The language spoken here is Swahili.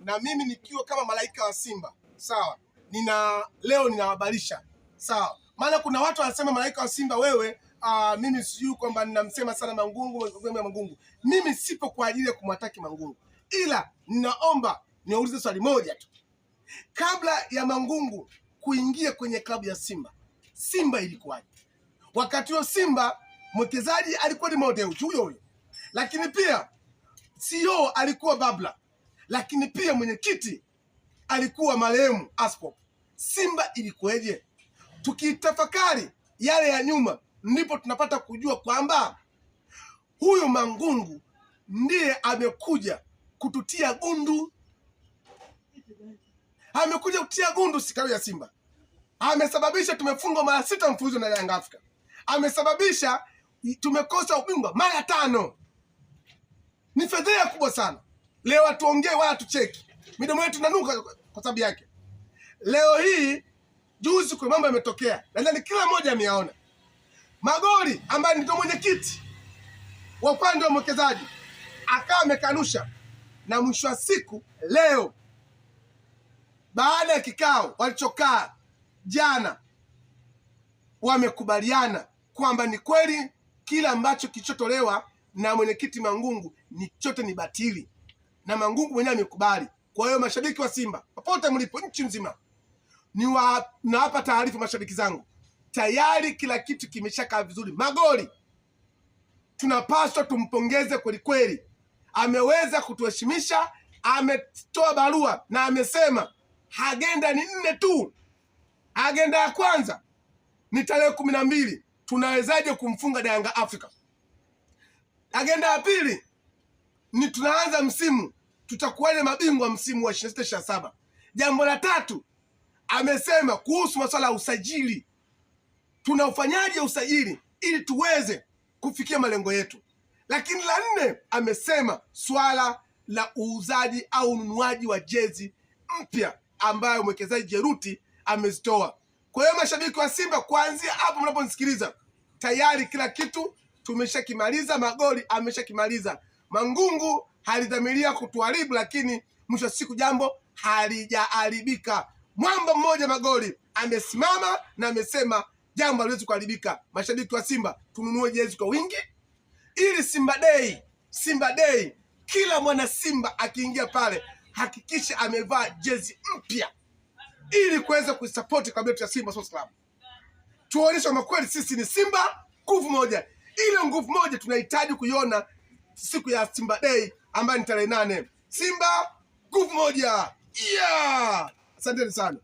Na mimi nikiwa kama malaika wa Simba, sawa, nina leo ninawahabarisha, sawa, maana kuna watu wanasema malaika wa Simba wewe, mimi sijui kwamba ninamsema sana Mangungu, Mangungu. Mimi sipo kwa ajili ya kumwataki Mangungu, ila ninaomba niwaulize swali moja tu. Kabla ya Mangungu kuingia kwenye klabu ya Simba, Simba ilikuwaje? Wakati huo Simba mwekezaji alikuwa ni Mo Dewji huyo huyo, lakini pia CEO alikuwa Babla, lakini pia mwenyekiti alikuwa marehemu Aspop. Simba ilikuweje? Tukitafakari yale ya nyuma, ndipo tunapata kujua kwamba huyu Mangungu ndiye amekuja kututia gundu, amekuja kutia gundu sikayo ya Simba. Amesababisha tumefungwa mara 6 mfululizo na Yanga Afrika, amesababisha tumekosa ubingwa mara 5. Ni fedheha kubwa sana. Leo hatuongee wala tucheki, midomo yetu inanuka kwa sababu yake. Leo hii juzi kwa mambo yametokea, nadhani kila mmoja ameyaona. Magoli ambaye ndio mwenyekiti wa upande wa mwekezaji akawa amekanusha, na mwisho wa siku leo baada ya kikao walichokaa jana wamekubaliana kwamba ni kweli kila ambacho kilichotolewa na mwenyekiti Mangungu ni chote ni batili, na Mangungu mwenyewe amekubali. Kwa hiyo mashabiki wa Simba popote mlipo nchi nzima, nawapa taarifa mashabiki zangu, tayari kila kitu kimeshakaa vizuri. Magoli tunapaswa tumpongeze kweli kweli, ameweza kutuheshimisha, ametoa barua na amesema agenda ni 4 tu. Agenda ya kwanza ni tarehe 12, tunawezaje kumfunga Yanga Africa. Agenda ya pili ni tunaanza msimu, tutakuwaje mabingwa msimu wa 26-27. Jambo la tatu amesema kuhusu masuala ya usajili, tunaufanyaje usajili ili tuweze kufikia malengo yetu. Lakini la 4 amesema swala la uuzaji au ununuaji wa jezi mpya ambayo mwekezaji Jeruti amezitoa. Kwa hiyo mashabiki wa Simba, kuanzia hapo mnaponisikiliza, tayari kila kitu tumeshakimaliza. Magoli ameshakimaliza. Mangungu alidhamiria kutuharibu, lakini mwisho wa siku jambo halijaharibika. Mwamba mmoja Magoli amesimama na amesema jambo haliwezi kuharibika. Mashabiki wa Simba, tununue jezi kwa wingi ili Simba Day, Simba Day, kila mwana Simba akiingia pale hakikisha amevaa jezi mpya ili kuweza kuisupport klabu yetu ya Simba Sports Club. Tuonyeshe kwamba kweli sisi ni Simba nguvu moja. Ile nguvu moja tunahitaji kuiona siku ya Simba Day ambayo ni tarehe 8. Simba nguvu moja. Yeah! Asanteni sana.